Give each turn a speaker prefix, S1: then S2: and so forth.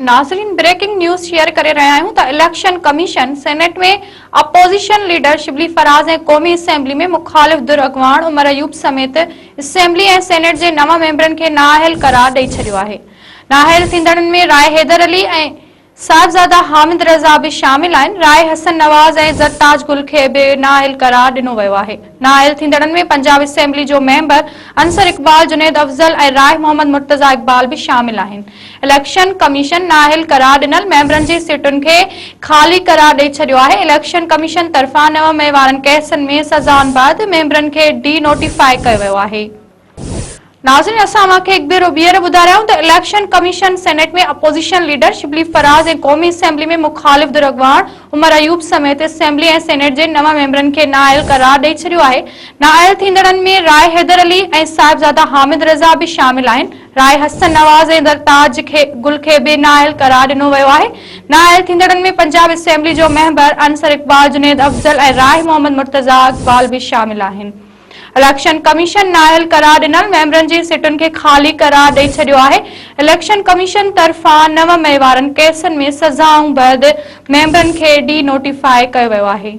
S1: ناظرين breaking news share ڪري رهيا آهيون ته election commission senate ۾ opposition leader Shibli Faraz ۽ قومي اسيمبلي ۾ مخالف ڌر اڳواڻ عمر ايوب سميت اسيمبلي ۽ سينيٽ جي نو ميمبرن کي نااهل قرار ڏئي ڇڏيو آهي. نااهل ٿيندڙن ۾ راء حيدر علي ۽ صاحبزاده حامد رضا به شامل آهن، راء حسن نواز ۽ زرتاج گل کي به نااهل قرار ڏنو ويو آهي. نااهل ٿيندڙن ۾ پنجاب اسيمبلي جو ميمبر عنصر اقبال، جنيد افضل ۽ راء محمد مرتضيٰ اقبال به شامل آهن. اليڪشن ڪميشن نااهل قرار ڏنل ميمبرن جي سيٽن کي خالي قرار ڏئي ڇڏيو آهي. اليڪشن ڪميشن طرفان 9 مئي وارن ڪيسن ۾ سزائن بعد ميمبرن کي ڊي نوٽيفاء ڪيو ويو آهي. ناظرين اسان اوهان کي هڪ ڀيرو ٻيهر ٻڌارايون ته election commission senate ۾ opposition leader Shibli Faraz ۽ قومي اسيمبلي ۾ مخالف ڌر اڳواڻ عمر ايوب سميت اسيمبلي ۽ سينيٽ جي نو ميمبرن کي نااهل قرار ڏئي ڇڏيو آهي. نااهل ٿيندڙن ۾ راء حيدر علي ۽ صاحبزاده حامد رضا به شامل آهن. راء حسن نواز ۽ درتاج گل کي به نااهل قرار ڏنو ويو آهي. نااهل ٿيندڙن ۾ پنجاب اسيمبلي جو ميمبر عنصر اقبال، جنيد افضل ۽ راء محمد مرتضيٰ اقبال به شامل آهن. اليڪشن ڪميشن نااهل قرار ڏنل ميمبرن جي سيٽن کي خالي قرار ڏئي ڇڏيو آهي. اليڪشن ڪميشن طرفان 9 مئي وارن ڪيسن ۾ سزائون بعد ميمبرن کي ڊي نوٽيفاء ڪيو ويو آهي.